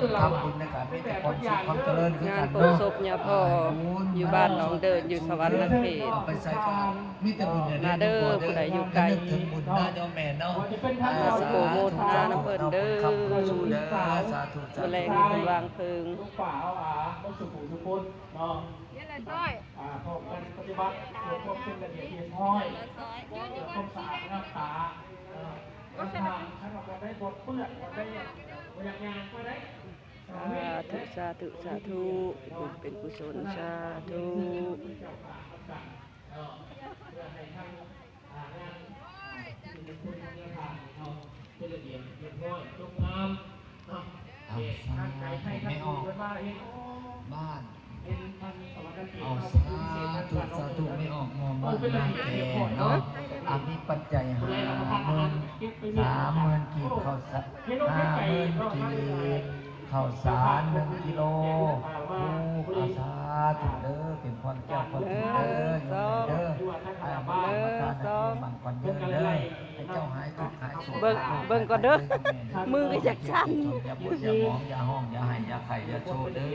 ທຳບຸນໃນການມີແຕ່ຄວາມສຸກຄວາມຈະເລີນຄືກັນເນາະ. ງານເຜົາສົບຍາພໍ່ຢູ່ບ້ານໜອງເດີນ ຢູ່ສະຫວັນນະເຂດ. ເອົາໄປໃສ່ກໍມີແຕ່ບຸນເດີ ມາເດີ ຜູ້ໃດຢູ່ໄກ ນຶກເຖິງບຸນນະໂຍມແມ່ເນາະ. ຂໍອະນຸໂມທະນານຳເພິ່ນເດີ. ມື້ແລງນີ້ເພິ່ນວາງເພີງ. ລູກປ້າເອົາອາໝົດສູ່ຜູ້ສູ່ຄົນເນາະ. ອ່າ ພ້ອມກັນປະຕິບັດເພື່ອຄວາມເປັນລະບຽບຮຽບຮ້ອຍ ເພື່ອຄວາມສະອາດງາມຕາ. ເອີ ຄັນວ່າ ຄັນວ່າບໍ່ໄດ້ບໍ່ເປື້ອນ ບໍ່ໄດ້ ບໍ່ຢາກຍ່າງໄປໄດ້. ສາທຸ ສາທຸ ສາທຸ ເປັນບຸນເປັນກຸສົນ ສາທຸ. ເປັນລະບຽບຮຽບຮ້ອຍ ຈົບງາມເນາະ. ເອົາ ເຂດທາງໄກໄທທາງຢູ່ເພິ່ນວ່າເຮັດ ບ້ານ ເອົາ ສາທຸ ສາທຸ ແມ່ອອກ ງອມບ້ານນາແກເນາະ. ອາ ມີປັດໄຈຫ້າໝື່ນ ສາມໝື່ນກີບ ເຂົ້າສາ ຫ້າໝື່ນກີບ ເຂົ້າສານໜຶ່ງກິໂລ. ໂອ້ ອາ ສາທຸເດີ ເປັນພອນແກ້ວພອນທິບເດີ ໂຍມແມ່ເດີ. ໃຫ້ອາຍຸໝັ້ນຂວັນຍືນເດີ ໃຫ້ເຈົ້າຫາຍທຸກຫາຍໂສກ. ເບິ່ງ ເບິ່ງກ່ອນເດີ ມືກໍຢາກສັ່ນ. ຢ່າບົດຢ່າໝອງ ຢ່າຮ້ອງ ຢ່າໄຫ້ ຢ່າໄຂ້ ຢ່າໂຊເດີ.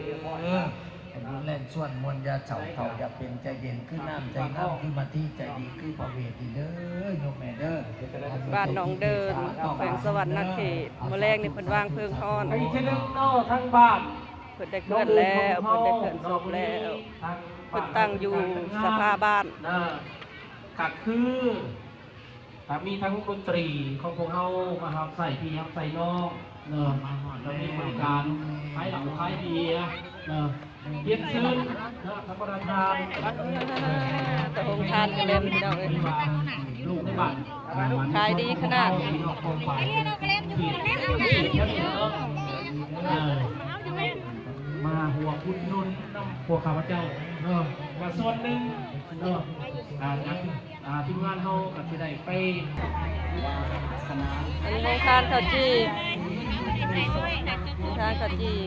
ໃຫ້ບຸນແລ່ນຊວນມ່ວນ ຢ່າເສົ້າເຖົ້າ ຢ່າເປັນໃຈເຢັນຄືນ້ຳໃຈງາມ ຄືມາທີໃຈດີຄືພະເວດນີ້ເດີ ໂຍມແມ່ເດີ. ບ້ານໜອງເດີນ ແຂວງສະຫວັນນະເຂດ. ມື້ແລງນີ້ເພິ່ນວາງເພີງຮ້ອນ ອີກເທື່ອໜຶ່ງເນາະ ທາງບ້ານ ເພິ່ນໄດ້ເຄື່ອນແລ້ວ ເພິ່ນໄດ້ເຄື່ອນສົບແລ້ວ ເພິ່ນຕັ້ງຢູ່ສະພາບ້ານ ກໍຄື ກໍມີທັງດົນຕີຂອງພວກເຮົາມາຮັບໃຊ້ພີ່ຮັບໃຊ້ນ້ອງເນາະ ແລ້ວມີບໍລິການຂາຍເຫຼົ້າຂາຍເບຍເນາະ. ຮຽນເຊີນເນາະ ທ່ານປະທານ ໂຮງທານກະເລັມ ພີ່ນ້ອງເອີຍ ລູກໃນບ້ານ ຂາຍດີຂະໜາດ ເອີ ມາຮ່ວມອຸດໜູນນຳພວກຂ້າພະເຈົ້າເນາະ ວ່າສ່ວນໜຶ່ງເນາະ ອ່າ ອ່າ ທີມງານເຮົາກໍຊິໄດ້ໄປ ອັນນີ້ໂຮງທານເຂົ້າຈີ່ ໂຮງທານເຂົ້າຈີ່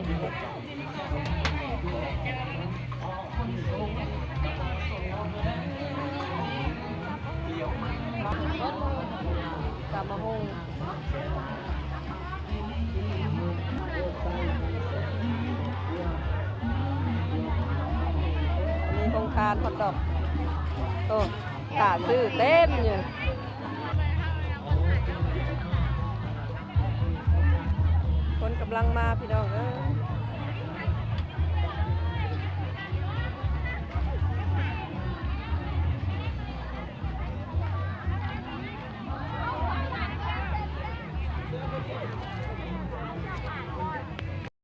ຕຳບັກຫຸ່ງ. ມີໂຮງທານຮອດດອກ ໂອ້ ຖ້າຊື້ເຕັມຢູ່ ຄົນກຳລັງມາພີ່ນ້ອງເອີຍ.